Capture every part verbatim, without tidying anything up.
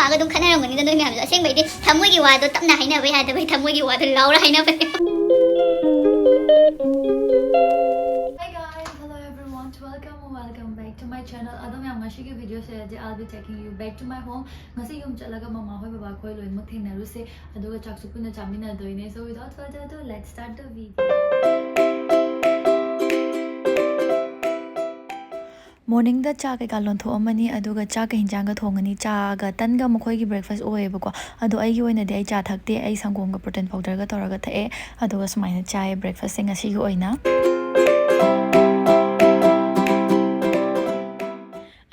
ꯄꯥꯒ ꯑꯗꯨꯝ ꯈꯠꯅꯔꯝꯒꯅꯤꯗ ꯅꯣꯏ ꯃꯌꯥꯝꯁꯨ꯫ ꯑꯁꯦꯡꯕꯩꯗꯤ ꯊꯃꯣꯏꯒꯤ ꯋꯥꯗꯣ ꯇꯞꯅ ꯍꯥꯏꯅꯕ ꯌꯥꯗꯕꯩ ꯊꯃꯣꯏꯒꯤ ꯋꯥꯗꯣ ꯂꯥꯎꯔ ꯍꯥꯏꯅꯕꯅꯦ꯫ Hi guys, hello everyone, welcome or welcome back to my channel. ꯑꯗꯣ ꯃꯌꯥꯝ, ꯉꯁꯤꯒꯤ ꯚꯤꯗꯤꯑꯣꯁꯤꯗꯗꯤ I'll be taking you back to my home. ꯉꯁꯤ ꯌꯨꯝ ꯆꯠꯂꯒ ꯃꯃꯥ ꯍꯣꯏ ꯕꯕꯥ ꯈꯣꯏ ꯂꯣꯏꯅꯃꯛ ꯊꯦꯡꯅꯔꯨꯁꯦ, ꯑꯗꯨꯒ ꯆꯥꯛꯁꯨ ꯄꯨꯟꯅ ꯆꯥꯃꯤꯟꯅꯗꯣꯏꯅꯦ꯫ So without further ado, let's start the video. ꯃꯣꯔꯅꯤꯡꯗ ꯆꯥ ꯀꯩꯀꯥ ꯂꯣꯟꯊꯣꯛꯑꯝꯃꯅꯤ, ꯑꯗꯨꯒ ꯆꯥꯛꯀ ꯍꯤꯟꯖꯥꯡꯒ ꯊꯣꯡꯉꯅꯤ꯫ ꯆꯥꯒ ꯇꯟꯒ ꯃꯈꯣꯏꯒꯤ ꯕ꯭ꯔꯦꯛꯐꯥꯁ ꯑꯣꯏꯌꯦꯕꯀꯣ꯫ ꯑꯗꯣ ꯑꯩꯒꯤ ꯑꯣꯏꯅꯗꯤ ꯑꯩ ꯆꯥ ꯊꯛꯇꯦ, ꯑꯩ ꯁꯪꯒꯣꯝꯒ ꯄ꯭ꯔꯣꯇꯤꯟ ꯄꯥꯎꯗꯔꯒ ꯇꯧꯔꯒ ꯊꯛꯑꯦ꯫ ꯑꯗꯨꯒ ꯁꯨꯃꯥꯏꯅ ꯆꯥꯏꯌꯦ ꯕ꯭ꯔꯦꯛꯐꯥꯁꯁꯦ ꯉꯁꯤꯒꯤ ꯑꯣꯏꯅ꯫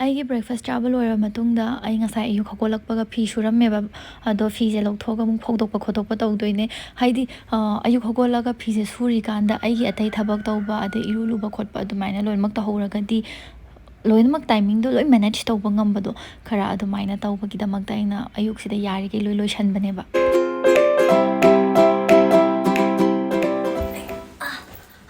ꯑꯩꯒꯤ ꯕ꯭ꯔꯦꯛꯐꯥꯁ ꯆꯥꯕ ꯂꯣꯏꯔꯕ ꯃꯇꯨꯡꯗ ꯑꯩ ꯉꯁꯥꯏ ꯑꯌꯨꯛ ꯍꯧꯒꯠꯂꯛꯄꯒ ꯐꯤ ꯁꯨꯔꯝꯃꯦꯕ꯫ ꯑꯗꯣ ꯐꯤꯁꯦ ꯂꯧꯊꯣꯛꯑꯒ ꯑꯃꯨꯛ ꯐꯧꯗꯣꯛꯄ ꯈꯣꯠꯇꯣꯛꯄ ꯇꯧꯗꯣꯏꯅꯦ꯫ ꯍꯥꯏꯗꯤ, ꯑ, ꯑꯌꯨꯛ ꯍꯧꯒꯠꯂꯒ ꯐꯤꯁꯦ ꯁꯨꯔꯤꯀꯥꯟꯗ ꯑꯩꯒꯤ ꯑꯇꯩ ꯊꯕꯛ ꯇꯧꯕ, ꯑꯗꯩ ꯏꯔꯨ ꯂꯨꯕ ꯈꯣꯠꯄ ꯑꯗꯨꯃꯥꯏꯅ ꯂꯣꯏꯅꯃꯛ ꯇꯧꯍꯧꯔꯒꯗꯤ, ꯂꯣꯏꯅꯃꯛ ꯇꯥꯏꯃꯤꯡꯗꯣ ꯂꯣꯏ ꯃꯦꯅꯦꯖ ꯇꯧꯕ ꯉꯝꯕꯗꯣ, ꯈꯔ ꯑꯗꯨꯃꯥꯏꯅ ꯇꯧꯕꯒꯤꯗꯃꯛꯇ ꯑꯩꯅ ꯑꯌꯨꯛꯁꯤꯗ ꯌꯥꯔꯤꯈꯩ ꯂꯣꯏ ꯂꯣꯏꯁꯟꯕꯅꯦꯕ꯫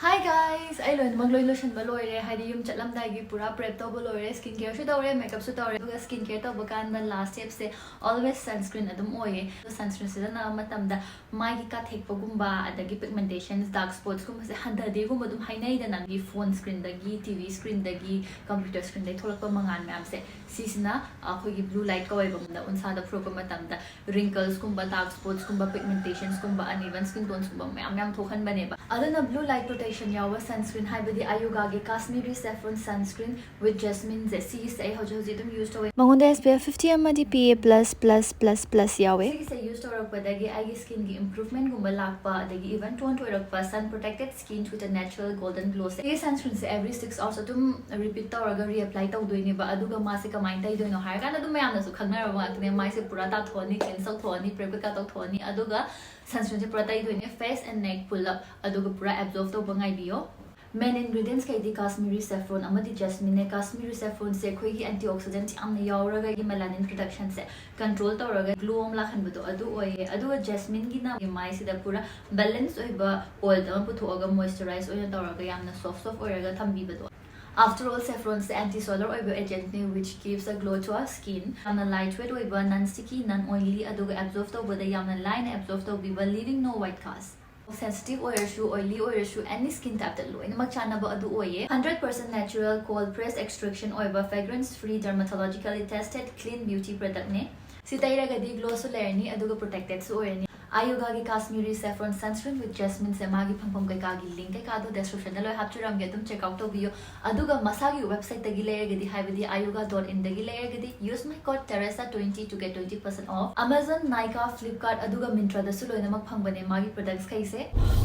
Hi guys, ꯑꯩ ꯂꯣꯏꯅꯃꯛ ꯂꯣꯏ ꯂꯣꯏꯁꯟꯕ ꯂꯣꯏꯔꯦ꯫ ꯍꯥꯏꯗꯤ ꯌꯨꯝ ꯆꯠꯂꯝꯗꯥꯏꯒꯤ ꯄꯨꯔꯥ ꯄ꯭ꯔꯦꯞ ꯇꯧꯕ ꯂꯣꯏꯔꯦ, ꯁ꯭ꯀꯤꯟ ꯀꯦꯌꯔꯁꯨ ꯇꯧꯔꯦ, ꯃꯦꯀꯞꯁꯨ ꯇꯧꯔꯦ꯫ ꯑꯗꯨꯒ ꯁ꯭ꯀꯤꯟ ꯀꯦꯌꯔ ꯇꯧꯕ ꯀꯥꯟꯗ ꯂꯥꯁ ꯁ꯭ꯇꯦꯞꯁꯦ always sunscreen ꯑꯗꯨꯝ ꯑꯣꯏꯌꯦ꯫ ꯑꯗꯣ sunscreen ꯁꯤꯖꯤꯟꯅꯕ ꯃꯇꯝꯗ ꯃꯥꯏꯒꯤ ꯀꯥꯊꯦꯛꯄꯒꯨꯝꯕ, ꯑꯗꯒꯤ ꯄꯤꯒꯃꯦꯟꯇꯦꯁꯟꯁ, ꯗꯥꯔꯛ ꯁ꯭ꯄꯣꯠꯁꯀꯨꯝꯕꯁꯦ ꯍꯟꯊꯗꯦꯒꯨꯝꯕ ꯑꯗꯨꯝ ꯍꯥꯏꯅꯩꯗꯅ꯫ ꯒꯤ ꯐꯣꯟ ꯁ꯭ꯀ꯭ꯔꯤꯟꯗꯒꯤ, ꯇꯤ ꯚꯤ ꯁ꯭ꯀ꯭ꯔꯤꯟꯗꯒꯤ, ꯀꯝꯄ꯭ꯌꯨꯇꯔ ꯁ꯭ꯀ꯭ꯔꯤꯟꯗꯒꯤ ꯊꯣꯛꯂꯛꯄ ꯃꯉꯥꯜ ꯃꯌꯥꯝꯁꯦ, ꯁꯤꯁꯤꯅ ꯑꯩꯈꯣꯏꯒꯤ ꯕ꯭ꯂꯨ ꯂꯥꯏꯠ ꯀꯧꯋꯦꯕ, ꯎꯟꯁꯥꯗ ꯐꯨꯔꯛꯄ ꯃꯇꯝꯗ ꯔꯤꯡꯀꯜꯁꯀꯨꯝꯕ, ꯗꯥꯔꯛ ꯁ꯭ꯄꯣꯠꯁꯀꯨꯝꯕ, ꯄꯤꯒꯃꯦꯟꯇꯦꯁꯟꯁꯀꯨꯝꯕ, uneven skin ꯇꯣꯟꯁꯀꯨꯝꯕ ꯃꯌꯥꯝ ꯃꯌꯥꯝ ꯊꯣꯛꯍꯟꯕꯅꯦꯕ꯫ ꯑꯗꯨꯅ ꯕ꯭ꯂꯨ ꯂꯥꯏꯠ ꯄ꯭ꯔꯣꯇꯦꯛꯁꯟ ꯌꯥꯎꯕ ꯁꯟꯁ꯭ꯀ꯭ꯔꯤꯟ, ꯍꯥꯏꯕꯗꯤ ꯑꯌꯨꯒꯥꯒꯤ Kashmiri saffron sunscreen with jasmine ꯁꯦ, ꯁꯤꯒꯤꯁꯦ ꯑꯩ ꯍꯧꯖꯤꯛ ꯍꯧꯖꯤꯛ ꯑꯗꯨꯝ ꯌꯨꯁ ꯇꯧꯋꯦ꯫ ꯃꯉꯣꯟꯗ S P F fifty ꯑꯃꯗꯤ P A plus plus plus plus ꯌꯥꯎꯋꯦ꯫ ꯁꯤꯒꯤꯁꯦ ꯌꯨꯁ ꯇꯧꯔꯛꯄꯗꯒꯤ ꯑꯩꯒꯤ ꯁ꯭ꯀꯤꯟꯒꯤ ꯏꯝꯄ꯭ꯔꯨꯚꯃꯦꯟꯠꯒꯨꯝꯕ ꯂꯥꯛꯄ, ꯑꯗꯒꯤ ꯏꯚꯟ ꯇꯣꯟ ꯑꯣꯏꯔꯛꯄ, sun protected skin with a natural golden glow ꯁꯦ꯫ ꯁꯤꯒꯤ ꯁꯟꯁ꯭ꯀ꯭ꯔꯤꯟꯁꯦ every six hours ꯑꯗꯨꯝ ꯔꯤꯄꯤꯠ ꯇꯧꯔꯒ ꯔꯤꯑꯦꯄ꯭ꯂꯥꯏ ꯇꯧꯗꯣꯏꯅꯦꯕ꯫ ꯑꯗꯨꯒ ꯃꯥꯁꯦ ꯀꯃꯥꯏꯅ ꯇꯩꯗꯣꯏꯅꯣ ꯍꯥꯏꯔꯀꯥꯟꯗ, ꯑꯗꯨꯝ ꯃꯌꯥꯝꯅꯁꯨ ꯈꯪꯅꯔꯕ ꯉꯥꯛꯇꯅꯦ, ꯃꯥꯏꯁꯦ ꯄꯨꯔꯥ ꯇꯥꯊꯣꯛꯑꯅꯤ, ꯀ꯭ꯂꯤꯟꯁ ꯇꯧꯊꯣꯛꯑꯅꯤ, ꯄ꯭ꯔꯦꯞ ꯀꯩꯀꯥ ꯇꯧꯊꯣꯛꯑꯅꯤ, ꯑꯗꯨꯒ ꯁꯟꯁ꯭ꯀ꯭ꯔꯤꯟꯁꯦ ꯄꯨꯔꯥ ꯇꯩꯗꯣꯏꯅꯦ, ꯐꯦꯁ ꯑꯦꯟ ꯅꯦꯛ ꯄꯨꯂꯞ, ꯑꯗꯨꯒ ꯄꯨꯔꯥ ꯑꯦꯕꯖꯣꯔꯕ ꯇꯧꯕ ꯉꯥꯏꯕꯤꯌꯣ꯫ ꯃꯦꯟ ꯏꯟꯒ꯭ꯔꯤꯗꯤꯌꯦꯟꯠꯁ ꯈꯩꯗꯤ ꯀꯥꯁꯃꯤꯔꯤ ꯁꯦꯐ꯭ꯔꯣꯟ ꯑꯃꯗꯤ ꯖꯦꯁꯃꯤꯟꯅꯦ꯫ ꯀꯥꯁꯃꯤꯔꯤ ꯁꯦꯐ꯭ꯔꯣꯟꯁꯦ ꯑꯩꯈꯣꯏꯒꯤ ꯑꯦꯟꯇꯤ ꯑꯣꯛꯁꯤꯗꯦꯟꯠ ꯌꯥꯝꯅ ꯌꯥꯎꯔꯒ ꯑꯩꯒꯤ ꯃꯦꯂꯥꯅꯤꯟ ꯄ꯭ꯔꯗꯛꯁꯟꯁꯦ ꯀꯟꯇ꯭ꯔꯣꯜ ꯇꯧꯔꯒ ꯒ꯭ꯂꯣ ꯑꯃ ꯂꯥꯛꯍꯟꯕꯗꯣ ꯑꯗꯨ ꯑꯣꯏꯌꯦ꯫ ꯑꯗꯨꯒ ꯖꯦꯁꯃꯤꯟꯒꯤꯅ ꯃꯥꯏꯁꯤꯗ ꯄꯨꯔꯥ ꯕꯦꯂꯦꯟꯁ ꯑꯣꯏꯕ ꯑꯣꯏꯜ ꯑꯃ ꯄꯨꯊꯣꯛꯑꯒ ꯃꯣꯏꯁꯆꯔꯥꯏꯁ ꯑꯣꯏꯅ ꯇꯧꯔꯒ ꯌꯥꯝꯅ ꯁꯣꯐ ꯁꯣꯐ ꯑꯣꯏꯔꯒ ꯊꯝꯕꯤꯕꯗꯣ꯫ After all, saffronꯁꯦ anti solar ꯑꯣꯏꯕ agentꯅꯦ, which gives a glow to our skin. ꯌꯥꯝꯅ light weight ꯑꯣꯏꯕ, non sticky, non oily, ꯑꯗꯨꯒ absorb ꯇꯧꯕꯗ ꯌꯥꯝꯅ ꯂꯥꯏꯅ absorb ꯇꯧꯕꯤꯕ, leaving no white cast. Sensitive ꯑꯣꯏꯔꯁꯨ, oily ꯑꯣꯏꯔꯁꯨ, any skin typeꯇ ꯂꯣꯏꯅꯃꯛ ꯆꯥꯟꯅꯕ ꯑꯗꯨ ꯑꯣꯏꯌꯦ꯫ Hundred percent natural, cold press extraction ꯑꯣꯏꯕ, fragrance free, dermatologically tested, clean beauty productꯅꯦ꯫ ꯁꯤ ꯇꯩꯔꯒꯗꯤ glowꯁꯨ ꯂꯩꯔꯅꯤ, ꯑꯗꯨꯒ protectedꯁꯨ ꯑꯣꯏꯔꯅꯤ꯫ Ayugaꯒꯤ Kashmiri Saffron Sunscreen with Jasmineꯁꯦ, ꯃꯥꯒꯤ ꯐꯪꯐꯝ ꯀꯩꯀꯥꯒꯤ link ꯀꯩꯀꯥꯗꯣ descriptionꯗ ꯂꯣꯏ ꯍꯥꯞꯆꯔꯝꯒꯦ, ꯑꯗꯨꯝ check out ꯇꯧꯕꯤꯌꯨ꯫ ꯑꯗꯨꯒ ꯃꯁꯥꯒꯤ websiteꯇꯒꯤ ꯂꯩꯔꯒꯗꯤ, ꯍꯥꯏꯕꯗꯤ ayuga dot inꯗꯒꯤ ꯂꯩꯔꯒꯗꯤ, use my code Teresa twenty to get twenty percent off. Amazon, Nykaa, Flipkart, ꯑꯗꯨꯒ Myntraꯗꯁꯨ ꯂꯣꯏꯅꯃꯛ ꯐꯪꯕꯅꯦ ꯃꯥꯒꯤ productsꯈꯩꯁꯦ꯫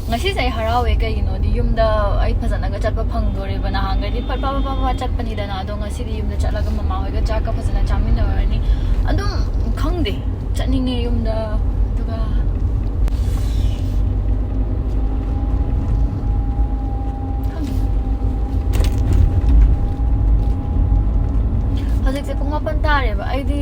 ꯉꯁꯤꯁꯦ ꯑꯩ ꯍꯔꯥꯎꯋꯦ, ꯀꯩꯒꯤꯅꯣꯗꯤ ꯌꯨꯝꯗ ꯑꯩ ꯐꯖꯅꯒ ꯆꯠꯄ ꯐꯪꯗꯣꯔꯦꯕ꯫ ꯅꯍꯥꯟꯈꯩꯗꯤ ꯐꯠ ꯐꯠ ꯐꯠ ꯐꯠ ꯆꯠꯄꯅꯤꯗꯅ, ꯑꯗꯣ ꯉꯁꯤꯗꯤ ꯌꯨꯝꯗ ꯆꯠꯂꯒ ꯃꯃꯥ ꯍꯣꯏꯒ ꯆꯥꯛꯀ ꯐꯖꯅ ꯆꯥꯃꯤꯟꯅꯔꯅꯤ꯫ ꯑꯗꯨꯝ ꯈꯪꯗꯦ, ꯆꯠꯅꯤꯡꯉꯦ ꯌꯨꯝꯗ꯫ ꯑꯗꯨꯒ ꯈꯪꯗꯦ꯫ ꯍꯧꯖꯤꯛꯁꯦ ꯄꯨꯡ ꯃꯥꯄꯟ ꯇꯥꯔꯦꯕ꯫ ꯑꯩꯗꯤ,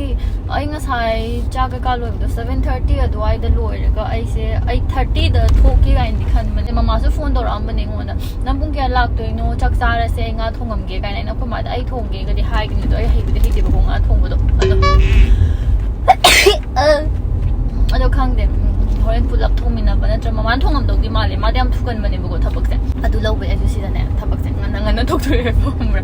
ꯑꯩ ꯉꯁꯥꯏ ꯆꯥꯛ ꯀꯩꯀꯥ ꯂꯣꯏꯕꯗꯣ seven thirty ꯑꯗꯨꯋꯥꯏꯗ ꯂꯣꯏꯔꯒ, ꯑꯩꯁꯦ eight thirtyꯗ ꯊꯣꯛꯀꯦ ꯀꯥꯏꯅꯗꯤ ꯈꯟꯕꯅꯦ꯫ ꯃꯃꯥꯁꯨ phone ꯇꯧꯔꯛꯑꯝꯕꯅꯦ ꯑꯩꯉꯣꯟꯗ, "ꯅꯪ ꯄꯨꯡ ꯀꯌꯥ ꯂꯥꯛꯇꯣꯏꯅꯣ? ꯆꯥꯛ ꯆꯥꯔꯁꯦ, ꯑꯩ ꯉꯥ ꯊꯣꯡꯉꯝꯒꯦ" ꯀꯥꯏꯅ꯫ ꯑꯩꯅ ꯑꯩꯈꯣꯏ ꯃꯥꯗ, "ꯑꯩ ꯊꯣꯡꯒꯦꯒꯗꯤ ꯍꯥꯏꯒꯅꯤ, ꯑꯗꯣ ꯑꯩ ꯍꯩꯕꯗꯤ ꯍꯩꯇꯦꯕꯀꯣ ꯉꯥ ꯊꯣꯡꯕꯗꯣ꯫ ꯑꯗꯣ ꯑꯗꯣ ꯈꯪꯗꯦ, ꯎꯝ, ꯍꯣꯔꯦꯟ ꯄꯨꯂꯞ ꯊꯣꯡꯃꯤꯟꯅꯕ ꯅꯠꯇ꯭ꯔ, ꯃꯃꯥꯅ ꯊꯣꯡꯉꯝꯗꯧꯗꯤ ꯃꯥꯜꯂꯦ, ꯃꯥꯗꯤ ꯌꯥꯝ ꯊꯨꯒꯟꯕꯅꯦꯕꯀꯣ ꯊꯕꯛꯁꯦ꯫ ꯑꯗꯨ ꯂꯧꯕꯩ ꯑꯩꯁꯨ ꯁꯤꯗꯅꯦ ꯊꯕꯛꯁꯦ ꯉꯟꯅ ꯉꯟꯅ ꯇꯧꯊꯣꯛꯑꯦꯕ, ꯈꯪꯕ꯭ꯔꯥ?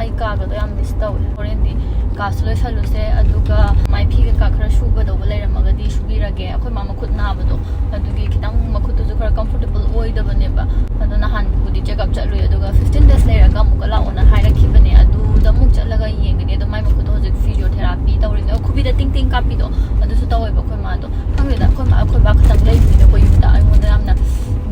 ꯑꯩ ꯀꯥꯒꯗꯣ ꯌꯥꯝ miss ꯇꯧꯋꯦ꯫ ꯍꯣꯔꯦꯟꯗꯤ ꯀꯥꯁꯨ ꯂꯣꯏꯁꯜꯂꯨꯁꯦ, ꯑꯗꯨꯒ ꯃꯥꯏ ꯐꯤ ꯀꯩꯀꯥ ꯈꯔ ꯁꯨꯒꯗꯧꯕ ꯂꯩꯔꯝꯃꯒꯗꯤ ꯁꯨꯕꯤꯔꯒꯦ꯫ ꯑꯩꯈꯣꯏ ꯃꯥ ꯃꯈꯨꯠ ꯅꯥꯕꯗꯣ, ꯑꯗꯨꯒꯤ ꯈꯤꯇꯪ ꯃꯈꯨꯠꯇꯨꯁꯨ ꯈꯔ comfortable ꯑꯣꯏꯗꯕꯅꯦꯕ꯫ ꯑꯗꯣ ꯅꯍꯥꯟꯕꯨꯗꯤ check up ꯆꯠꯂꯨꯏ, ꯑꯗꯨꯒ fifteen days ꯂꯩꯔꯒ ꯑꯃꯨꯛꯀ ꯂꯥꯛꯑꯣꯅ ꯍꯥꯏꯔꯛꯈꯤꯕꯅꯦ꯫ ꯑꯗꯨꯗ ꯑꯃꯨꯛ ꯆꯠꯂꯒ ꯌꯦꯡꯒꯅꯤ꯫ ꯑꯗꯣ ꯃꯥꯏ ꯃꯈꯨꯠꯇꯣ ꯍꯧꯖꯤꯛ physiotherapy ꯇꯧꯔꯤꯅꯦ, ꯈꯨꯕꯤꯗ ꯇꯤꯡ ꯇꯤꯡ ꯀꯥꯞꯄꯤꯗꯣ, ꯑꯗꯨꯁꯨ ꯇꯧꯋꯦꯕ ꯑꯩꯈꯣꯏ ꯃꯥꯗꯣ꯫ ꯈꯪꯗꯦꯗ, ꯑꯩꯈꯣꯏ ꯃꯥ, ꯑꯩꯈꯣꯏ ꯕꯥ ꯈꯛꯇꯪ ꯂꯩꯕꯅꯤꯅ ꯑꯩꯈꯣꯏ ꯌꯨꯝꯗ ꯑꯩꯉꯣꯟꯗ ꯌꯥꯝꯅ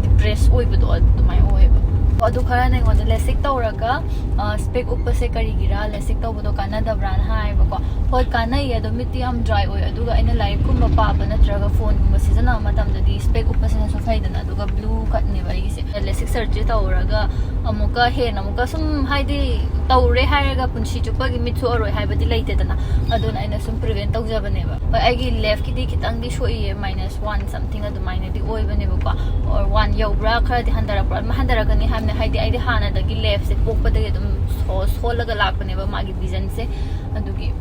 depress ꯑꯣꯏꯕꯗꯣ ꯑꯗꯨꯃꯥꯏꯅ ꯑꯣꯏꯌꯦꯕ꯫ ꯑꯗꯨ ꯈꯔꯅ ꯑꯩꯉꯣꯟꯗ LASIK ꯇꯧꯔꯒ, ꯑ, spec ꯎꯞꯄꯁꯦ ꯀꯔꯤꯒꯤꯔꯥ, LASIK ꯇꯧꯕꯗꯣ ꯀꯥꯟꯅꯗꯕ꯭ꯔꯥꯅ ꯍꯥꯏꯌꯦꯕꯀꯣ꯫ ꯍꯣꯏ, ꯀꯥꯟꯅꯩꯌꯦ, ꯑꯗꯣ ꯃꯤꯠꯇꯤ ꯌꯥꯝ dry ꯑꯣꯏ꯫ ꯑꯗꯨꯒ ꯑꯩꯅ ꯂꯥꯏꯔꯤꯛꯀꯨꯝꯕ ꯄꯥꯕ ꯅꯠꯇ꯭ꯔꯒ phoneꯒꯨꯝꯕ ꯁꯤꯖꯤꯟꯅꯕ ꯃꯇꯝꯗꯗꯤ spec ꯎꯞꯄꯁꯤꯅꯁꯨ ꯐꯩꯗꯅ꯫ ꯑꯗꯨꯒ blue cutꯅꯦꯕ ꯑꯩꯒꯤꯁꯦ꯫ LASIK surgery ꯇꯧꯔꯒ, ꯑꯃꯨꯛꯀ ꯍꯦꯟꯅ ꯑꯃꯨꯛꯀ ꯁꯨꯝ, ꯍꯥꯏꯗꯤ, ꯇꯧꯔꯦ ꯍꯥꯏꯔꯒ ꯄꯨꯟꯁꯤ ꯆꯨꯞꯄꯒꯤ ꯃꯤꯠ ꯁꯣꯛꯑꯔꯣꯏ ꯍꯥꯏꯕꯗꯤ ꯂꯩꯇꯦꯗꯅ꯫ ꯑꯗꯨꯅ ꯑꯩꯅ ꯁꯨꯝ ꯄ꯭ꯔꯤꯚꯦꯟ ꯇꯧꯖꯕꯅꯦꯕ꯫ ꯍꯣꯏ, ꯑꯩꯒꯤ ꯂꯦꯐꯀꯤꯗꯤ ꯈꯤꯇꯪꯗꯤ ꯁꯣꯛꯏꯌꯦ, ꯃꯥꯏꯅꯁ ꯋꯥꯟ ꯁꯝꯊꯤꯡ ꯑꯗꯨꯃꯥꯏꯅꯗꯤ ꯑꯣꯏꯕꯅꯦꯕꯀꯣ꯫ ꯑꯣꯔ ꯋꯥꯟ ꯌꯧꯕ꯭ꯔꯥ, ꯈꯔꯗꯤ ꯍꯟꯊꯔꯛꯄ꯭ꯔꯥ, ꯑꯗꯨꯝ ꯍꯟꯊꯔꯛꯀꯅꯤ ꯍꯥꯏꯕꯅꯦ꯫ ꯍꯥꯏꯗꯤ, ꯑꯩꯗꯤ ꯍꯥꯟꯅꯗꯒꯤ ꯂꯦꯐꯁꯦ ꯄꯣꯛꯄꯗꯒꯤ ꯑꯗꯨꯝ ꯁꯣ- ꯁꯣꯜꯂꯒ ꯂꯥꯛꯄꯅꯦꯕ, ꯃꯥꯒꯤ ꯚꯤꯖꯟꯁꯦ꯫ ꯑꯗꯨꯒꯤ,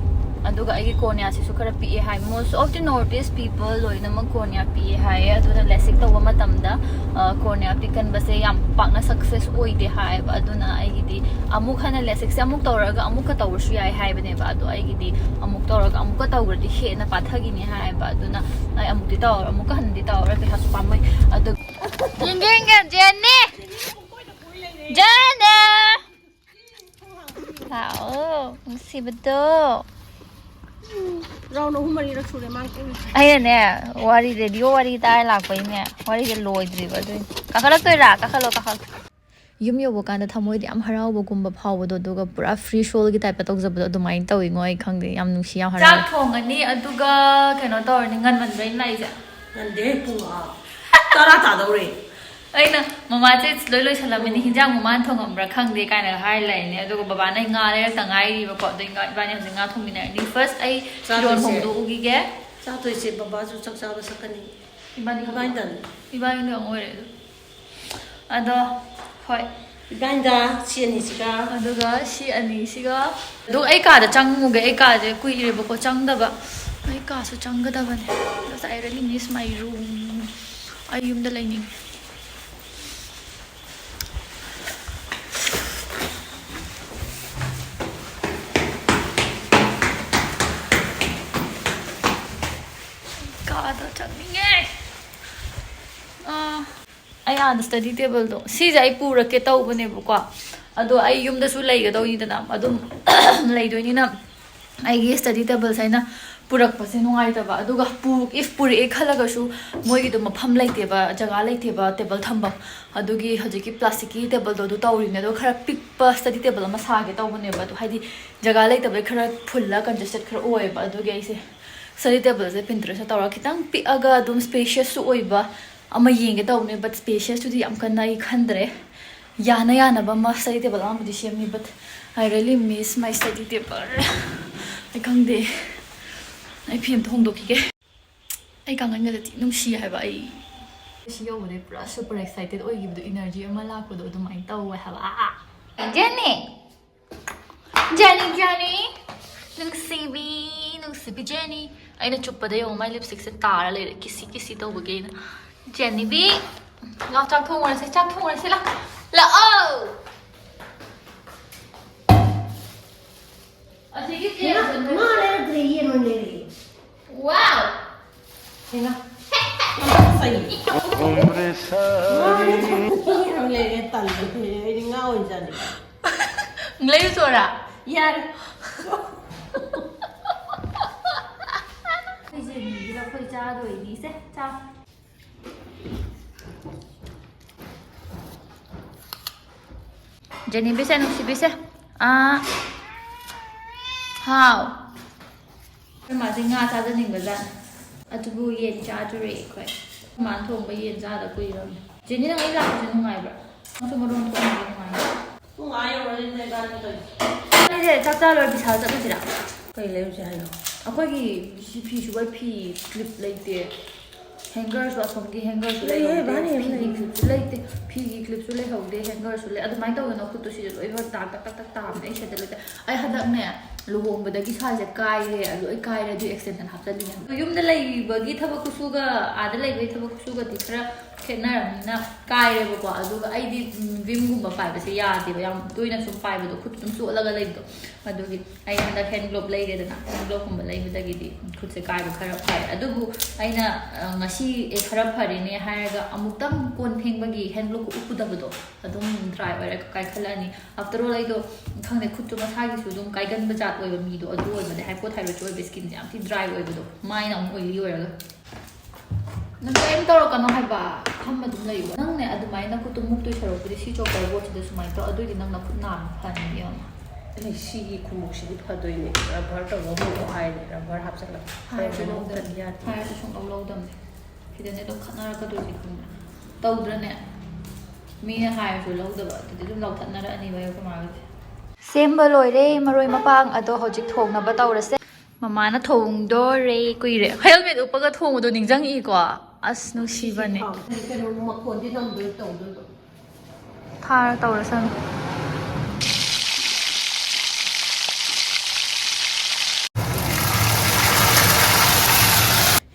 ꯑꯗꯨꯒ ꯑꯩꯒꯤ ꯀꯣꯔꯅꯤꯌꯥꯁꯤꯁꯨ ꯈꯔ ꯄꯤꯛꯑꯦ ꯍꯥꯏ꯫ Most of the North East people ꯂꯣꯏꯅꯃꯛ ꯀꯣꯔꯅꯤꯌꯥ ꯄꯤꯛꯑꯦ ꯍꯥꯏꯌꯦ꯫ ꯑꯗꯨꯅ ꯂꯦꯁꯤꯛ ꯇꯧꯕ ꯃꯇꯝꯗ, ꯑ, ꯀꯣꯔꯅꯤꯌꯥ ꯄꯤꯛꯀꯟꯕꯁꯦ ꯌꯥꯝ ꯄꯥꯛꯅ ꯁꯛꯁꯦꯁ ꯑꯣꯏꯗꯦ ꯍꯥꯏꯌꯦꯕ꯫ ꯑꯗꯨꯅ ꯑꯩꯒꯤꯗꯤ ꯑꯃꯨꯛ ꯍꯟꯅ ꯂꯦꯁꯤꯛꯁꯦ ꯑꯃꯨꯛ ꯇꯧꯔꯒ ꯑꯃꯨꯛꯀ ꯇꯧꯔꯁꯨ ꯌꯥꯏ ꯍꯥꯏꯕꯅꯦꯕ꯫ ꯑꯗꯣ ꯑꯩꯒꯤꯗꯤ ꯑꯃꯨꯛ ꯇꯧꯔꯒ ꯑꯃꯨꯛꯀ ꯇꯧꯈ꯭ꯔꯗꯤ ꯍꯦꯟꯅ ꯄꯥꯊꯈꯤꯅꯤ ꯍꯥꯏꯌꯦꯕ꯫ ꯑꯗꯨꯅ ꯑꯩ ꯑꯃꯨꯛꯇꯤ ꯇꯧꯔ-, ꯑꯃꯨꯛꯀ ꯍꯟꯅꯗꯤ ꯇꯧꯔꯔꯣꯏ, ꯄꯩꯁꯥꯁꯨ ꯄꯥꯝꯃꯨꯏ꯫ ꯑꯗꯨ ꯌꯦꯡꯒꯦ, ꯌꯦꯡꯒꯦ, ꯖꯦꯟꯅꯤ! ꯖꯦꯟꯅꯤ! ꯂꯥꯛꯑꯣ, ꯅꯨꯡꯁꯤꯕꯗꯣ꯫ ꯔꯥꯎꯟ ꯑꯍꯨꯝ ꯃꯔꯤꯔꯛ ꯁꯨꯔꯦ ꯃꯥꯅ ꯀꯣꯏꯔꯤꯁꯦ꯫ ꯑꯩꯅꯅꯦ, ꯋꯥꯔꯤ, ꯔꯦꯗꯤꯑꯣ ꯋꯥꯔꯤ ꯇꯥꯔ ꯂꯥꯛꯄꯩꯅꯦ, ꯋꯥꯔꯤꯁꯦ ꯂꯣꯏꯗ꯭ꯔꯤꯕ ꯑꯗꯨꯏꯅꯦ꯫ ꯀꯥꯈꯠꯂꯛꯇꯣꯏꯔꯥ? ꯀꯥꯈꯠꯂꯣ, ꯀꯥꯈꯠꯂꯣ꯫ ꯌꯨꯝ ꯌꯧꯕ ꯀꯥꯟꯗ ꯊꯃꯣꯏꯗ ꯌꯥꯝ ꯍꯔꯥꯎꯕꯒꯨꯝꯕ ꯐꯥꯎꯕꯗꯣ, ꯑꯗꯨꯒ ꯄꯨꯔꯥ ꯐ꯭ꯔꯤ ꯁꯣꯜꯒꯤ ꯇꯥꯏꯞꯇ ꯇꯧꯖꯕꯗꯣ ꯑꯗꯨꯃꯥꯏꯅ ꯇꯧꯋꯤꯉꯣ꯫ ꯑꯩ ꯈꯪꯗꯦ, ꯌꯥꯝ ꯅꯨꯡꯁꯤ, ꯌꯥꯝ ꯍꯔꯥꯎꯋꯦ꯫ ꯆꯥꯛ ꯊꯣꯡꯉꯅꯤ, ꯑꯗꯨꯒ ꯀꯩꯅꯣ ꯇꯧꯔꯅꯤ꯫ ꯉꯟꯃꯟꯕ꯭ꯔꯥ ꯑꯩꯅ ꯂꯥꯛꯏꯁꯦ? ꯉꯟꯗꯦ, ꯄꯨꯡ, ꯑꯥ, ꯇꯔꯥ ꯇꯥꯗꯧꯔꯦ꯫ ꯑꯩꯅ, "ꯃꯃꯥꯁꯦ ꯂꯣꯏ ꯂꯣꯏꯁꯜꯂꯝꯃꯅꯤ, ꯎꯝ꯫ ꯍꯤꯟꯖꯥꯡ ꯃꯃꯥꯅ ꯊꯣꯡꯉꯝꯕ꯭ꯔꯥ ꯈꯪꯗꯦ" ꯀꯥꯏꯅ ꯍꯥꯏꯔ ꯂꯩꯔꯤꯅꯦ꯫ ꯑꯗꯨꯒ ꯕꯕꯥꯅ ꯉꯥ ꯂꯩꯔꯛꯇ ꯉꯥꯏꯔꯤꯕꯀꯣ, ꯑꯗꯨ ꯏꯕꯥꯅꯤ ꯍꯧꯖꯤꯛ ꯉꯥ ꯊꯣꯡꯃꯤꯟꯅꯔꯅꯤ꯫ ꯐꯥꯔꯁ ꯑꯩ ꯐꯤꯔꯣꯜ ꯆꯥꯗꯣꯏꯁꯦ꯫ ꯍꯣꯡꯗꯣꯛꯎꯈꯤꯒꯦ꯫ ꯆꯥꯗꯣꯏꯁꯦ ꯕꯕꯥꯁꯨ ꯆꯥꯛ ꯆꯥꯕ ꯆꯠꯀꯅꯤ꯫ ꯏꯕꯥꯅꯤ ꯈꯛ-, ꯏꯕꯥꯅꯤꯗꯪ꯫ ꯏꯕꯥꯅꯤꯗꯪ ꯑꯣꯏꯔꯦ ꯑꯗꯨ꯫ ꯑꯗꯣ, ꯍꯣꯏ꯫ ꯏꯕꯥꯅꯤꯗ ꯁꯤ ꯑꯅꯤꯁꯤꯒ꯫ ꯑꯗꯨꯒ ꯁꯤ ꯑꯅꯤꯁꯤꯒ꯫ ꯑꯗꯨ ꯑꯩ ꯀꯥꯗ ꯆꯪꯉꯨꯒꯦ, ꯑꯩ ꯀꯥꯁꯦ ꯀꯨꯏꯔꯦꯕꯀꯣ ꯆꯪꯗꯕ꯫ ꯑꯩ ꯀꯥꯁꯨ ꯆꯪꯒꯗꯕꯅꯦ꯫ Because I really miss my room. ꯑꯩ ꯌꯨꯝꯗ ꯂꯩꯅꯤꯡꯉꯦ꯫ ꯀꯥꯗ ꯆꯪꯅꯤꯡꯉꯦ꯫ ꯑꯥ꯫ ꯑꯩ ꯑꯥꯗ ꯁ꯭ꯇꯗꯤ ꯇꯦꯕꯜꯗꯣ, ꯁꯤꯁꯦ ꯑꯩ ꯄꯨꯔꯛꯀꯦ ꯇꯧꯕꯅꯦꯕꯀꯣ, ꯑꯗꯣ ꯑꯩ ꯌꯨꯝꯗꯁꯨ ꯂꯩꯒꯗꯧꯅꯤꯗꯅ, ꯑꯗꯨꯝ ꯂꯩꯗꯣꯏꯅꯤꯅ ꯑꯩꯒꯤ ꯁ꯭ꯇꯗꯤ ꯇꯦꯕꯜꯁꯦ ꯑꯩꯅ ꯄꯨꯔꯛꯄꯁꯦ ꯅꯨꯡꯉꯥꯏꯇꯕ꯫ ꯑꯗꯨꯒ ꯄꯨ-, if ꯄꯨꯔꯛꯑꯦ ꯈꯜꯂꯒꯁꯨ, ꯃꯣꯏꯒꯤꯗꯣ ꯃꯐꯝ ꯂꯩꯇꯦꯕ, ꯖꯒꯥ ꯂꯩꯇꯦꯕ ꯇꯦꯕꯜ ꯊꯝꯐꯝ꯫ ꯑꯗꯨꯒꯤ ꯍꯧꯖꯤꯛꯀꯤ ꯄ꯭ꯂꯥꯁꯇꯤꯛꯀꯤ ꯇꯦꯕꯜꯗꯣ ꯑꯗꯨ ꯇꯧꯔꯤꯕꯅꯦ꯫ ꯑꯗꯣ ꯈꯔ ꯄꯤꯛꯄ ꯁ꯭ꯇꯗꯤ ꯇꯦꯕꯜ ꯑꯃ ꯁꯥꯒꯦ ꯇꯧꯕꯅꯦꯕ, ꯑꯗꯣ ꯍꯥꯏꯗꯤ ꯖꯒꯥ ꯂꯩꯇꯕꯩ ꯈꯔ ꯐꯨꯜꯂ ꯀꯟꯖꯦꯁꯇꯦꯠ ꯈꯔ ꯑꯣꯏꯌꯦꯕ꯫ ꯑꯗꯨꯒꯤ ꯑꯩꯁꯦ ꯁ꯭ꯇꯗꯤ ꯇꯦꯕꯜꯁꯦ Pinterest ꯇꯧꯔꯒ ꯈꯤꯇꯪ ꯄꯤꯛꯑꯒ ꯑꯗꯨꯝ ꯁ꯭ꯄꯦꯁꯤꯌꯁꯁꯨ ꯑꯣꯏꯕ ꯑꯃ ꯌꯦꯡꯒꯦ ꯇꯧꯕꯅꯦ, but ꯁ꯭ꯄꯦꯁꯤꯌꯁꯇꯨꯗꯤ ꯌꯥꯝ ꯀꯟꯅ ꯑꯩ ꯈꯟꯗ꯭ꯔꯦ꯫ ꯌꯥꯅ ꯌꯥꯅꯕ ꯑꯃ study table ꯑꯃꯕꯨꯗꯤ ꯁꯦꯝꯃꯤ, but I really miss my study table. ꯑꯩ ꯈꯪꯗꯦ, ꯑꯩ ꯐꯤ ꯑꯝꯇ ꯍꯣꯡꯗꯣꯛꯈꯤꯒꯦ꯫ ꯑꯩ ꯀꯥꯡꯈꯟꯒꯗꯤ ꯊꯤ ꯅꯨꯡꯁꯤ ꯍꯥꯏꯕ꯫ ꯑꯩ ꯁꯤ ꯌꯧꯕꯗꯩ ꯄꯨꯔꯥ super excited ꯑꯣꯏꯈꯤꯕꯗꯣ, energy ꯑꯃ ꯂꯥꯛꯄꯗꯣ ꯑꯗꯨꯃꯥꯏꯅ ꯇꯧꯋꯦ ꯍꯥꯏꯕ꯫ ꯑꯥ, ꯖꯦꯅꯤ! Jenny, Jenny! ꯅꯨꯡꯁꯤꯕꯤ, ꯅꯨꯡꯁꯤꯕꯤ ꯖꯦꯅꯤ! ꯑꯩꯅ ꯆꯨꯞꯄꯗ ꯌꯦꯡꯉꯣ, ꯃꯥꯏ lipstickꯁꯦ ꯇꯥꯔ ꯂꯩꯔꯦ, ꯀꯤꯁꯤ ꯀꯤꯁꯤ ꯇꯧꯕꯒꯤ ꯑꯩꯅ꯫ ꯖꯦꯅꯤꯕꯤ! ꯂꯥꯛ, ꯆꯥꯛ ꯊꯣꯡꯉꯨꯔꯁꯦ, ꯆꯥꯛ ꯊꯣꯡꯉꯨꯔꯁꯦ, ꯂꯥꯛ! ꯂꯥꯛꯑꯣ! ꯑꯁꯤꯒꯤ ꯍꯩꯃꯥ, ꯆꯦ ꯉꯥ ꯂꯩꯔꯛꯇ꯭ꯔꯦ, ꯌꯦꯟ ꯑꯣꯏꯅ ꯂꯩꯔꯛꯑꯦ꯫ Wow! ꯍꯩꯃꯥ, ꯌꯥꯝ ꯇꯜꯂꯦ꯫ ꯉꯥ ꯂꯩꯔꯛꯇ꯭ꯔꯦ, ꯌꯦꯟ ꯑꯣꯏꯅ ꯂꯩꯔꯛꯑꯦ, ꯇꯜꯂꯦ꯫ ꯑꯩꯗꯤ ꯉꯥ ꯑꯣꯏꯅ ꯆꯥꯅꯤꯡꯉꯦ꯫ ꯂꯩꯔꯨꯆꯣꯔꯥ? ꯌꯥꯔꯦ꯫ ꯑꯩꯈꯣꯏ ꯖꯦꯅꯤꯒꯤ ꯂꯐꯣꯏ ꯆꯥꯗꯣꯏꯅꯤ꯫ ꯁꯦ, ꯆꯥꯎ꯫ ꯖꯦꯅꯤꯕꯤꯁꯦ, ꯅꯨꯡꯁꯤꯕꯤꯁꯦ꯫ ꯑꯥ꯫ ꯍꯥꯎ꯫ ꯑꯩꯈꯣꯏ ꯃꯥꯁꯦ ꯉꯥ ꯆꯥꯖꯅꯤꯡꯕꯖꯥꯠꯅꯤ꯫ ꯑꯗꯨꯕꯨ ꯌꯦꯟ ꯆꯥꯗꯣꯔꯦ ꯑꯩꯈꯣꯏ꯫ ꯑꯩꯈꯣꯏ ꯃꯥꯅ ꯊꯣꯡꯕ ꯌꯦꯟ ꯆꯥꯗ ꯀꯨꯏꯔꯕꯅꯤ꯫ ꯖꯦꯅꯤ, ꯅꯪ ꯑꯩ ꯂꯥꯛꯄꯁꯦ ꯅꯨꯡꯉꯥꯏꯕ꯭ꯔꯥ? ꯅꯪꯁꯨ ꯃꯔꯣꯟ ꯊꯣꯛꯍꯟꯕ ꯅꯨꯡꯉꯥꯏ꯫ ꯄꯨꯡ ꯑꯥ ꯌꯧꯔꯅꯤꯗꯅ ꯏꯕꯥꯅꯤ ꯇꯧꯔꯤꯁꯦ꯫ ꯏꯕꯥꯅꯤꯁꯦ ꯆꯥꯛ ꯆꯥ ꯂꯣꯏꯔ ꯕꯤꯁꯥꯜ ꯆꯠꯂꯨꯁꯤꯔꯥ? ꯀꯩ ꯂꯩꯔꯨꯁꯦ ꯍꯥꯏꯅꯣ? ꯑꯩꯈꯣꯏꯒꯤ ꯁꯤ ꯐꯤ ꯁꯨꯕꯩ ꯐꯤ clip ꯂꯩꯇꯦ꯫ Hangerꯁꯨ ꯑꯁꯣꯝꯒꯤ hangerꯁꯨ ꯂꯩꯍꯧꯗꯦ꯫ ꯐꯤꯒꯤ clipꯁꯨ ꯂꯩꯇꯦ꯫ ꯐꯤꯒꯤ clipꯁꯨ ꯂꯩꯍꯧꯗꯦ, hangerꯁꯨ ꯂꯩ꯫ ꯑꯗꯨꯃꯥꯏꯅ ꯇꯧꯗꯅ ꯈꯨꯠꯇꯣ ꯁꯤꯗ ꯂꯣꯏ ꯇꯥꯛ ꯇꯛ ꯇꯛ ꯇꯥꯕꯅꯦ꯫ ꯑꯩ ꯁꯤꯗ ꯂꯩꯇꯦ꯫ ꯑꯩ ꯍꯟꯗꯛꯅꯦ ꯂꯨꯍꯣꯡꯕꯗꯒꯤ ꯁꯥꯏꯁꯦ ꯀꯥꯏꯔꯦ, ꯑꯗꯨ ꯑꯩ ꯀꯥꯏꯔꯦ, ꯑꯗꯨ extension ꯍꯥꯞꯆꯜꯂꯤꯅꯦ꯫ ꯌꯨꯝꯗ ꯂꯩꯕꯒꯤ ꯊꯕꯛ ꯈꯨꯁꯨꯒ ꯑꯥꯗ ꯂꯩꯕꯒꯤ ꯊꯕꯛ ꯈꯨꯁꯨꯒꯗꯤ ꯈꯔ ꯈꯦꯠꯅꯔꯕꯅꯤꯅ ꯀꯥꯏꯔꯦꯕꯀꯣ꯫ ꯑꯗꯨꯒ ꯑꯩꯗꯤ, ꯎꯝ, vimꯒꯨꯝꯕ ꯄꯥꯏꯕꯁꯦ ꯌꯥꯗꯦꯕ, ꯌꯥꯝ ꯇꯣꯏꯅ ꯁꯨꯝ ꯄꯥꯏꯕꯗꯣ ꯈꯨꯠ ꯑꯗꯨꯝ ꯆꯣꯠꯂꯒ ꯂꯩꯕꯗꯣ꯫ ꯑꯗꯨꯒꯤ ꯑꯩ ꯍꯟꯗꯛ hand glove ꯂꯩꯔꯦꯗꯅ, hand gloveꯀꯨꯝꯕ ꯂꯩꯕꯗꯒꯤꯗꯤ ꯈꯨꯠꯁꯦ ꯀꯥꯏꯕ ꯈꯔ ꯐꯔꯦ꯫ ꯑꯗꯨꯕꯨ ꯑꯩꯅ, ꯑ, ꯉꯁꯤ, "ꯑꯦ, ꯈꯔ ꯐꯔꯦꯅꯦ" ꯍꯥꯏꯔꯒ ꯑꯃꯨꯛꯇꯪ ꯀꯣꯟ ꯐꯦꯡꯕꯒꯤ hand gloveꯀ ꯎꯞꯄꯨꯗꯕꯗꯣ ꯑꯗꯨꯝ dry ꯑꯣꯏꯔꯒ ꯀꯥꯏꯈꯠꯂꯛꯑꯅꯤ꯫ After all ꯑꯩꯗꯣ ꯈꯪꯗꯦ, ꯈꯨꯠꯇꯣ ꯃꯁꯥꯒꯤꯁꯨ ꯑꯗꯨꯝ ꯀꯥꯏꯒꯟꯕ ꯖꯥꯠ ꯑꯣꯏꯕ ꯃꯤꯗꯣ ꯑꯗꯨ ꯑꯣꯏꯕꯅꯦ, hypothyroid ꯑꯣꯏꯕ, skinꯁꯦ ꯌꯥꯝ ꯊꯤ dry ꯑꯣꯏꯕꯗꯣ, ꯃꯥꯏꯅ ꯑꯃꯨꯛ oily ꯑꯣꯏꯔꯒ꯫ ꯅꯪ ꯀꯔꯤꯝ ꯇꯧꯔꯛꯀꯅꯣ ꯍꯥꯏꯕ, ꯐꯝꯃ ꯑꯗꯨꯝ ꯂꯩꯌꯨ꯫ ꯅꯪꯅꯦ ꯑꯗꯨꯃꯥꯏꯅ ꯈꯨꯠꯇꯣ ꯃꯨꯛꯇꯣꯏ ꯁꯔꯨꯛꯄꯨꯗꯤ ꯁꯤ choker boardꯁꯤꯗ ꯁꯨꯃꯥꯏꯅ ꯇꯧ, ꯑꯗꯨꯑꯣꯏꯗꯤ ꯅꯪ ꯅꯈꯨꯠ ꯅꯥꯕ ꯐꯅꯤ, ꯌꯦꯡꯉꯣ꯫ ꯑꯩ ꯁꯤꯒꯤ ꯈꯨꯃꯨꯛꯁꯤꯗꯤ ꯐꯗꯣꯏꯅꯦ, rubber ꯇꯧꯕ ꯑꯃꯨꯛ ꯍꯥꯏꯔꯦ, rubber ꯍꯥꯞꯆꯜꯂꯒ ꯍꯥꯏꯔꯁꯨ rubber ꯂꯧꯗꯕꯅꯤ꯫ ꯅꯠꯇ꯭ꯔꯗꯤ ꯌꯥꯗꯦ꯫ ꯍꯥꯏꯔꯁꯨ ꯁꯨꯡꯂꯧ ꯂꯧꯗꯕꯅꯤ꯫ ꯁꯤꯗꯅꯦ ꯑꯗꯨꯝ ꯈꯠꯅꯔꯛꯀꯗꯣꯏꯁꯦ, ꯈꯪꯕ꯭ꯔꯥ? ꯇꯧꯗ꯭ꯔꯅꯦ? ꯃꯤꯅ ꯍꯥꯏꯔꯁꯨ ꯂꯧꯗꯕ, ꯑꯗꯨꯗꯤ ꯑꯗꯨꯝ ꯂꯧꯊꯠꯅꯔꯛꯑꯅꯤꯕ ꯑꯩꯈꯣꯏ ꯃꯥꯒꯗꯤ꯫ ꯁꯦꯝꯕ ꯂꯣꯏꯔꯦ ꯃꯔꯣꯏ ꯃꯄꯥꯡ, ꯑꯗꯣ ꯍꯧꯖꯤꯛ ꯊꯣꯡꯅꯕ ꯇꯧꯔꯁꯦ꯫ ꯃꯃꯥꯅ ꯊꯣꯡꯗꯣꯔꯦ꯫ ꯀꯨꯏꯔꯦ ꯍꯦꯜꯃꯦꯠ ꯎꯞꯄꯒ ꯊꯣꯡꯕꯗꯣ ꯅꯤꯡꯁꯤꯡꯉꯛꯏꯀꯣ꯫ ꯑꯁ, ꯅꯨꯡꯁꯤꯕꯅꯦ꯫ ꯀꯩꯅꯣ ꯃꯈꯣꯟꯗꯤ ꯅꯝꯗꯣꯏ ꯇꯧꯗꯣꯏꯗꯣ꯫ ꯊꯥꯔ ꯇꯧꯔꯁꯅꯨ꯫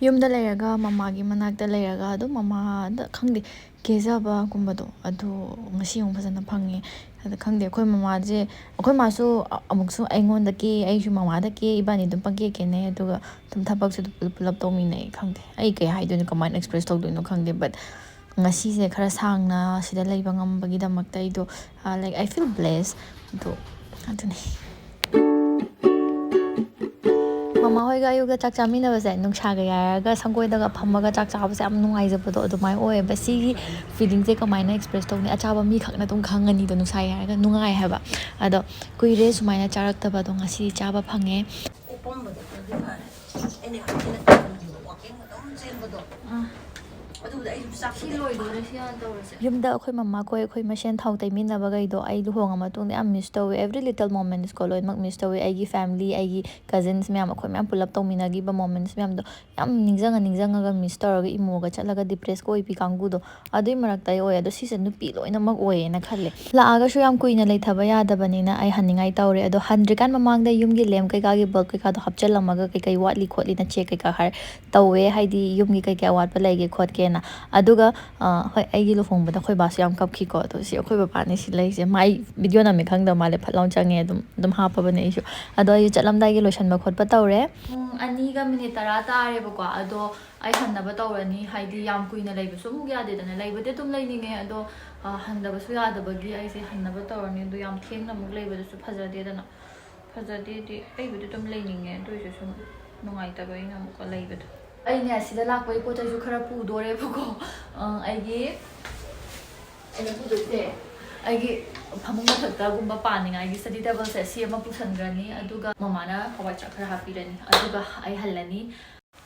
ꯌꯨꯝꯗ ꯂꯩꯔꯒ, ꯃꯃꯥꯒꯤ ꯃꯅꯥꯛꯇ ꯂꯩꯔꯒ ꯑꯗꯨꯝ ꯃꯃꯥꯗ, ꯈꯪꯗꯦ, ꯀꯦꯖꯕꯒꯨꯝꯕꯗꯣ ꯑꯗꯨ ꯉꯁꯤ ꯑꯃꯨꯛ ꯐꯖꯅ ꯐꯪꯉꯦ꯫ ꯑꯗ ꯈꯪꯗꯦ, ꯑꯩꯈꯣꯏ ꯃꯃꯥꯁꯦ, ꯑꯩꯈꯣꯏ ꯃꯥꯁꯨ ꯑ-, ꯑꯃꯨꯛꯁꯨ ꯑꯩꯉꯣꯟꯗ ꯀꯦ, ꯑꯩꯁꯨ ꯃꯃꯥꯗ ꯀꯦ, ꯏꯕꯥꯅꯤ ꯑꯗꯨꯝ ꯄꯪꯀꯦ ꯀꯦꯅꯩ꯫ ꯑꯗꯨꯒ ꯑꯗꯨꯝ ꯊꯕꯛꯁꯨ ꯑꯗꯨꯝ ꯄꯨꯂꯞ ꯄꯨꯂꯞ ꯇꯧꯃꯤꯟꯅꯩ꯫ ꯈꯪꯗꯦ, ꯑꯩ ꯀꯩ ꯍꯥꯏꯗꯣꯏꯅꯣ, ꯀꯃꯥꯏꯅ ꯑꯦꯛꯁꯄ꯭ꯔꯦꯁ ꯇꯧꯗꯣꯏꯅꯣ ꯈꯪꯗꯦ꯫ But ꯉꯁꯤꯁꯦ ꯈꯔ ꯁꯥꯡꯅ ꯁꯤꯗ ꯂꯩꯕ ꯉꯝꯕꯒꯤꯗꯃꯛꯇ ꯑꯩꯗꯣ, ꯑ, like, I feel blessed. ꯑꯗꯣ ꯑꯗꯨꯅꯤ꯫ ꯃꯃꯥ ꯍꯣꯏꯒ ꯑꯌꯨꯛꯇ ꯆꯥꯛ ꯆꯥꯃꯤꯟꯅꯕꯁꯦ, ꯅꯨꯡꯁꯥꯒ ꯌꯥꯏꯔꯒ ꯁꯪꯒꯣꯏꯗꯒ ꯐꯝꯃꯒ ꯆꯥꯛ ꯆꯥꯕꯁꯦ ꯌꯥꯝ ꯅꯨꯡꯉꯥꯏꯖꯕꯗꯣ ꯑꯗꯨꯃꯥꯏꯅ ꯑꯣꯏꯌꯦꯕ꯫ ꯁꯤꯒꯤ ꯐꯤꯂꯤꯡꯁꯦ ꯀꯃꯥꯏꯅ ꯑꯦꯛꯁꯄ꯭ꯔꯦꯁ ꯇꯧꯅꯤ? ꯑꯆꯥꯕ ꯃꯤꯈꯛꯅ ꯑꯗꯨꯝ ꯈꯪꯉꯅꯤꯗꯣ, ꯅꯨꯡꯁꯥ ꯌꯥꯏꯔꯒ ꯅꯨꯡꯉꯥꯏ ꯍꯥꯏꯕ꯫ ꯑꯗꯣ ꯀꯨꯏꯔꯦ ꯁꯨꯃꯥꯏꯅ ꯆꯥꯔꯛꯇꯕ, ꯑꯗꯣ ꯉꯁꯤ ꯆꯥꯕ ꯐꯪꯉꯦ꯫ ꯀꯣꯄꯝꯕꯗꯣ ꯈꯔꯗꯤ ꯐꯔꯦ꯫ ꯑꯩꯅ ꯌꯥꯝ ꯊꯤꯅ ꯇꯟꯕꯗꯣ, ꯋꯥꯀꯤꯡ ꯑꯗꯨꯝ ꯆꯦꯟꯕꯗꯣ꯫ ꯑꯥ꯫ ꯑꯗꯨꯕꯨꯗꯤ ꯑꯩꯁꯨ ꯆꯥꯛ ꯁꯤ ꯂꯣꯏꯗꯣꯔꯦ, ꯁꯤ ꯍꯥꯟꯅ ꯇꯧꯔꯁꯦ꯫ ꯌꯨꯝꯗ ꯑꯩꯈꯣꯏ ꯃꯃꯥꯈꯣꯏ, ꯑꯩꯈꯣꯏ ꯃꯁꯦꯟ ꯊꯥꯎ ꯇꯩꯃꯤꯟꯅꯕꯈꯩꯗꯣ ꯑꯩ ꯂꯨꯍꯣꯡꯉ ꯃꯇꯨꯡꯗ ꯌꯥꯝ ꯃꯤꯁ ꯇꯧꯋꯦ꯫ Every little moments ꯀꯣ, ꯂꯣꯏꯅꯃꯛ ꯃꯤꯁ ꯇꯧꯋꯦ꯫ ꯑꯩꯒꯤ ꯐꯦꯃꯤꯂꯤ, ꯑꯩꯒꯤ ꯀꯖꯤꯟꯁ ꯃꯌꯥꯝ, ꯑꯩꯈꯣꯏ ꯃꯌꯥꯝ ꯄꯨꯂꯞ ꯇꯧꯃꯤꯟꯅꯈꯤꯕ ꯃꯣꯃꯦꯟꯠꯁ ꯃꯌꯥꯝꯗꯣ ꯌꯥꯝ ꯅꯤꯡꯁꯤꯡꯉ ꯅꯤꯡꯁꯤꯡꯉꯒ ꯃꯤꯁ ꯇꯧꯔꯒ ꯏꯃꯣꯒ ꯆꯠꯂꯒ ꯗꯤꯄ꯭ꯔꯦꯁꯀ ꯑꯣꯏꯕꯤ ꯀꯥꯡꯕꯨꯗꯣ, ꯑꯗꯨꯏ ꯃꯔꯛꯇ ꯑꯩ ꯑꯣꯏ꯫ ꯑꯗꯣ ꯁꯤꯁꯦ ꯅꯨꯄꯤ ꯂꯣꯏꯅꯃꯛ ꯑꯣꯏꯌꯦꯅ ꯈꯜꯂꯦ꯫ ꯂꯥꯛꯑꯒꯁꯨ ꯌꯥꯝ ꯀꯨꯏꯅ ꯂꯩꯊꯕ ꯌꯥꯗꯕꯅꯤꯅ ꯑꯩ ꯍꯟꯅꯤꯡꯉꯥꯏ ꯇꯧꯔꯦ꯫ ꯑꯗꯣ ꯍꯟꯗ꯭ꯔꯤꯀꯥꯟ ꯃꯃꯥꯡꯗ ꯌꯨꯝꯒꯤ ꯂꯦꯝ ꯀꯩꯀꯥꯒꯤ ꯕꯜꯕ ꯀꯩꯀꯥꯗꯣ ꯍꯥꯞꯆꯤꯜꯂꯝꯃꯒ ꯀꯩꯀꯩ ꯋꯥꯠꯂꯤ ꯈꯣꯠꯂꯤꯅ ꯆꯦꯛ ꯀꯩꯀꯥ ꯍꯥꯏꯔ ꯇꯧꯋꯦ, ꯍꯥꯏꯗꯤ ꯌꯨꯝꯒꯤ ꯀꯩꯀꯩ ꯑꯋꯥꯠꯄ ꯂꯩꯒꯦ ꯈꯣꯠꯀꯦꯅ꯫ ꯑꯗꯨꯒ, ꯑ, ꯍꯣꯏ, ꯑꯩꯒꯤ ꯂꯨꯍꯣꯡꯕꯗ ꯑꯩꯈꯣꯏ ꯕꯥꯁꯨ ꯌꯥꯝ ꯀꯞꯈꯤꯀꯣ꯫ ꯑꯗꯣ ꯁꯤ ꯑꯩꯈꯣꯏ ꯕꯕꯥꯅꯦ ꯁꯤ ꯂꯩꯁꯦ꯫ ꯃꯥꯏ ꯚꯤꯗꯤꯑꯣ ꯅꯝꯃꯦ ꯈꯪꯗꯕ ꯃꯥꯜꯂꯦ, ꯐꯠ ꯂꯥꯎꯅ ꯆꯪꯉꯦ꯫ ꯑꯗꯨꯝ, ꯑꯗꯨꯝ ꯍꯥꯞꯄꯕꯅꯦ ꯑꯩꯁꯨ꯫ ꯑꯗꯣ ꯑꯩꯁꯨ ꯆꯠꯂꯝꯗꯥꯏꯒꯤ ꯂꯣꯏꯁꯟꯕ ꯈꯣꯠꯄ ꯇꯧꯔꯦ꯫ ꯄꯨꯡ ꯑꯅꯤꯒ ꯃꯤꯅꯤꯠ ꯇꯔꯥ ꯇꯥꯔꯦꯕꯀꯣ꯫ ꯑꯗꯣ ꯑꯩ ꯍꯟꯅꯕ ꯇꯧꯔꯅꯤ, ꯍꯥꯏꯗꯤ ꯌꯥꯝ ꯀꯨꯏꯅ ꯂꯩꯕꯁꯨ ꯑꯃꯨꯛ ꯌꯥꯗꯦꯗꯅ꯫ ꯂꯩꯕꯗꯤ ꯑꯗꯨꯝ ꯂꯩꯅꯤꯡꯉꯦ, ꯑꯗꯣ, ꯑ, ꯍꯟꯗꯕꯁꯨ ꯌꯥꯗꯕꯒꯤ ꯑꯩꯁꯦ ꯍꯟꯅꯕ ꯇꯧꯔꯅꯤ꯫ ꯑꯗꯣ ꯌꯥꯝ ꯊꯦꯡꯅ ꯑꯃꯨꯛ ꯂꯩꯕꯗꯨꯁꯨ ꯐꯖꯗꯦꯗꯅ꯫ ꯐꯖꯗꯦꯗꯤ, ꯑꯩꯕꯨꯗꯤ ꯑꯗꯨꯝ ꯂꯩꯅꯤꯡꯉꯦ, ꯑꯗꯨ ꯑꯣꯏꯔꯁꯨ ꯁꯨꯝ ꯅꯨꯡꯉꯥꯏꯇꯕ ꯑꯩꯅ ꯑꯃꯨꯛꯀ ꯂꯩꯕꯗꯣ꯫ ꯑꯩꯅꯦ ꯁꯤꯗ ꯂꯥꯛꯄꯒꯤ ꯄꯣꯠ ꯆꯩꯁꯨ ꯈꯔ ꯄꯨꯗꯣꯔꯦꯕꯀꯣ꯫ ꯑ, ꯑꯩꯒꯤ, ꯑꯩꯅ ꯄꯨꯗꯣꯏꯁꯦ, ꯑꯩꯒꯤ ꯐꯃꯨꯡ ꯃꯊꯛꯇꯒꯨꯝꯕ ꯄꯥꯅꯤꯡꯉꯥꯏꯒꯤ ꯁ꯭ꯇꯗꯤ ꯇꯦꯕꯜꯁꯦ ꯁꯤ ꯑꯃ ꯄꯨꯁꯟꯈ꯭ꯔꯅꯤ, ꯑꯗꯨꯒ ꯃꯃꯥꯅ ꯍꯋꯥꯏ ꯆꯛ ꯈꯔ ꯍꯥꯞꯄꯤꯔꯅꯤ, ꯑꯗꯨꯒ ꯑꯩ ꯍꯜꯂꯅꯤ꯫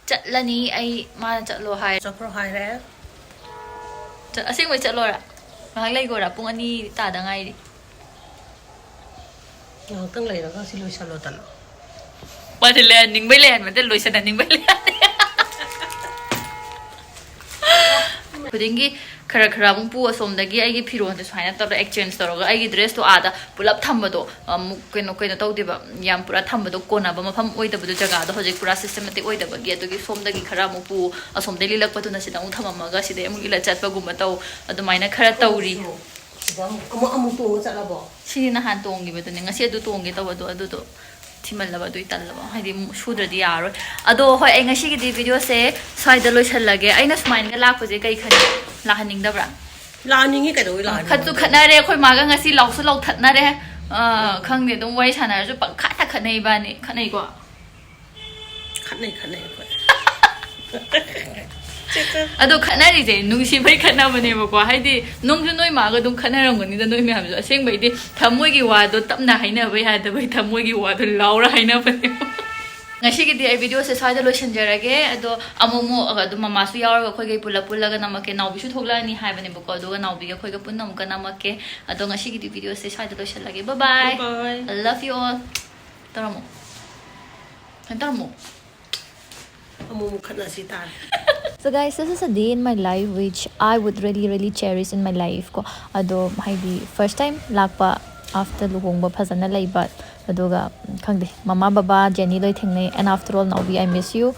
ꯆꯠꯂꯅꯤ ꯑꯩ, ꯃꯥꯅ ꯆꯠꯂꯣ ꯍꯥꯏ꯫ ꯆꯠꯈ꯭ꯔꯣ ꯍꯥꯏꯔꯦ꯫ ꯆꯠ-, ꯑꯁꯦꯡꯕꯩ ꯆꯠꯂꯣꯔꯥ? ꯉꯥꯏꯍꯥꯛ ꯂꯩꯈꯣꯔꯥ, ꯄꯨꯡ ꯑꯅꯤ ꯇꯥꯗ ꯉꯥꯏꯔꯤ꯫ ꯉꯥꯏꯍꯥꯛꯇꯪ ꯂꯩꯔꯒ ꯁꯤ ꯂꯣꯏꯁꯜꯂꯣꯗꯅ꯫ ꯃꯥꯗꯤ ꯂꯩꯍꯟꯅꯤꯡꯕꯩ ꯂꯩꯍꯟꯕꯗ ꯂꯣꯏꯁꯟꯍꯟꯅꯤꯡꯕꯩ ꯂꯩꯍꯟꯗꯦ꯫ ꯈꯨꯗꯤꯡꯒꯤ ꯈꯔ ꯈꯔ ꯑꯃꯨꯛ ꯄꯨ, ꯑꯁꯣꯝꯗꯒꯤ ꯑꯩꯒꯤ ꯐꯤꯔꯣꯟꯁꯦ ꯁꯨꯃꯥꯏꯅ ꯇꯧꯔꯒ exchange ꯇꯧꯔꯒ ꯑꯩꯒꯤ dress ꯇꯣ ꯑꯥꯗ ꯄꯨꯂꯞ ꯊꯝꯕꯗꯣ ꯑꯃꯨꯛ ꯀꯩꯅꯣ ꯀꯩꯅꯣ ꯇꯧꯗꯦꯕ, ꯌꯥꯝ ꯄꯨꯔꯥ ꯊꯝꯕꯗꯣ ꯀꯣꯟꯅꯕ ꯃꯐꯝ ꯑꯣꯏꯗꯕꯗꯣ, ꯖꯒꯥꯗꯣ ꯍꯧꯖꯤꯛ ꯄꯨꯔꯥ systematic ꯑꯣꯏꯗꯕꯒꯤ꯫ ꯑꯗꯨꯒꯤ ꯁꯣꯝꯗꯒꯤ ꯈꯔ ꯑꯃꯨꯛ ꯄꯨ, ꯑꯁꯣꯝꯗꯒꯤ ꯂꯤꯠꯂꯛꯄꯗꯨꯅ ꯁꯤꯗ ꯑꯃꯨꯛ ꯊꯝꯃꯝꯃꯒ ꯁꯤꯗꯩ ꯑꯃꯨꯛ ꯏꯜꯂ ꯆꯠꯄꯒꯨꯝꯕ ꯇꯧ, ꯑꯗꯨꯃꯥꯏꯅ ꯈꯔ ꯇꯧꯔꯤ꯫ ꯁꯤꯗ ꯑꯃꯨꯛ ꯑꯃꯨꯛ ꯑꯃꯨꯛ ꯇꯣꯡꯉ ꯆꯠꯂꯕꯣ? ꯁꯤꯗꯤ ꯅꯍꯥꯟ ꯇꯣꯡꯈꯤꯕꯗꯨꯅꯦ, ꯉꯁꯤ ꯑꯗꯨ ꯇꯣꯡꯒꯦ ꯇꯧꯕꯗꯣ ꯑꯗꯨꯗꯣ ꯊꯤꯃꯜꯂꯕ, ꯑꯗꯨꯏ ꯇꯜꯂꯕ, ꯍꯥꯏꯗꯤ ꯁꯨꯗ꯭ꯔꯗꯤ ꯌꯥꯔꯔꯣꯏ꯫ ꯑꯗꯣ ꯍꯣꯏ, ꯑꯩ ꯉꯁꯤꯒꯤꯗꯤ video ꯁꯦ ꯁ꯭ꯋꯥꯏꯗ ꯂꯣꯏꯁꯜꯂꯒꯦ꯫ ꯑꯩꯅ ꯁꯨꯃꯥꯏꯅꯒ ꯂꯥꯛꯄꯁꯦ ꯀꯩ ꯈꯟ ꯂꯥꯛꯍꯟꯅꯤꯡꯗꯕ꯭ꯔꯥ? ꯂꯥꯛꯍꯟꯅꯤꯡꯉꯤ, ꯀꯩꯗꯧꯕꯩ ꯂꯥꯛꯍꯟꯅꯤꯡꯉꯣꯏꯗꯣꯏꯅꯣ? ꯈꯠꯁꯨ ꯈꯠꯅꯔꯦ ꯑꯩꯈꯣꯏ ꯃꯥꯒ, ꯉꯁꯤ ꯂꯥꯎꯁꯨ ꯂꯥꯎꯊꯠꯅꯔꯦ꯫ ꯑ, ꯈꯪꯗꯦ, ꯑꯗꯨꯝ ꯋꯥꯔꯤ ꯁꯥꯟꯅꯔꯁꯨ ꯄꯪꯈꯠꯇ ꯈꯠꯅꯩ ꯏꯕꯥꯅꯤ, ꯈꯠꯅꯩꯀꯣ? ꯈꯠꯅꯩ, ꯈꯠꯅꯩ ꯑꯩꯈꯣꯏ꯫ ꯑꯗꯣ ꯈꯠꯅꯔꯤꯁꯦ ꯅꯨꯡꯁꯤꯕꯩ ꯈꯠꯅꯕꯅꯦꯕꯀꯣ, ꯍꯥꯏꯗꯤ ꯅꯨꯡꯁꯨ ꯅꯣꯏ ꯃꯥꯒ ꯑꯗꯨꯝ ꯈꯠꯅꯔꯝꯒꯅꯤꯗ ꯅꯣꯏ ꯃꯌꯥꯝꯁꯨ꯫ ꯑꯁꯦꯡꯕꯩꯗꯤ ꯊꯃꯣꯏꯒꯤ ꯋꯥꯗꯣ ꯇꯞꯅ ꯍꯥꯏꯅꯕ ꯌꯥꯗꯕꯩ ꯊꯃꯣꯏꯒꯤ ꯋꯥꯗꯣ ꯂꯥꯎꯔ ꯍꯥꯏꯅꯕꯅꯦꯕ꯫ ꯉꯁꯤꯒꯤꯗꯤ ꯑꯩ video ꯁꯦ ꯁ꯭ꯋꯥꯏꯗ ꯂꯣꯏꯁꯤꯟꯖꯔꯒꯦ꯫ ꯑꯗꯣ ꯑꯃꯨꯛ ꯑꯃꯨꯛ ꯑꯗꯨꯝ ꯃꯃꯥꯁꯨ ꯌꯥꯎꯔꯒ ꯑꯩꯈꯣꯏꯒꯩ ꯄꯨꯂꯞ ꯄꯨꯜꯂꯒ ꯅꯝꯃꯛꯀꯦ꯫ ꯅꯥꯎꯕꯤꯁꯨ ꯊꯣꯛꯂꯛꯑꯅꯤ ꯍꯥꯏꯕꯅꯦꯕꯀꯣ, ꯑꯗꯨꯒ ꯅꯥꯎꯕꯤꯒ ꯑꯩꯈꯣꯏꯒ ꯄꯨꯟꯅ ꯑꯃꯨꯛꯀ ꯅꯝꯃꯛꯀꯦ꯫ ꯑꯗꯣ ꯉꯁꯤꯒꯤꯗꯤ video ꯁꯦ ꯁ꯭ꯋꯥꯏꯗ ꯂꯣꯏꯁꯤꯜꯂꯒꯦ꯫ Bye bye. Bye bye. I love you all. ꯇꯧꯔꯝꯃꯣ꯫ ꯀꯩꯅꯣ ꯇꯧꯔꯝꯃꯣ꯫ ꯑꯃꯨꯛ ꯑꯃꯨꯛ ꯈꯠꯅꯁꯤ ꯇꯥꯔꯦ꯫ So guys, this is a day in my life which I would really really cherish in my life ꯀꯣ꯫ ꯑꯗꯣ ꯍꯥꯏꯗꯤ first time ꯂꯥꯛꯄ after ꯂꯨꯍꯣꯡꯕ ꯐꯖꯅ ꯂꯩꯕ, ꯑꯗꯨꯒ ꯈꯪꯗꯦ, ꯃꯃꯥ ꯕꯕꯥ ꯖꯦꯅꯤ ꯂꯣꯏ ꯊꯦꯡꯅꯩ, and after all ꯅꯥꯎꯕꯤ, I miss you.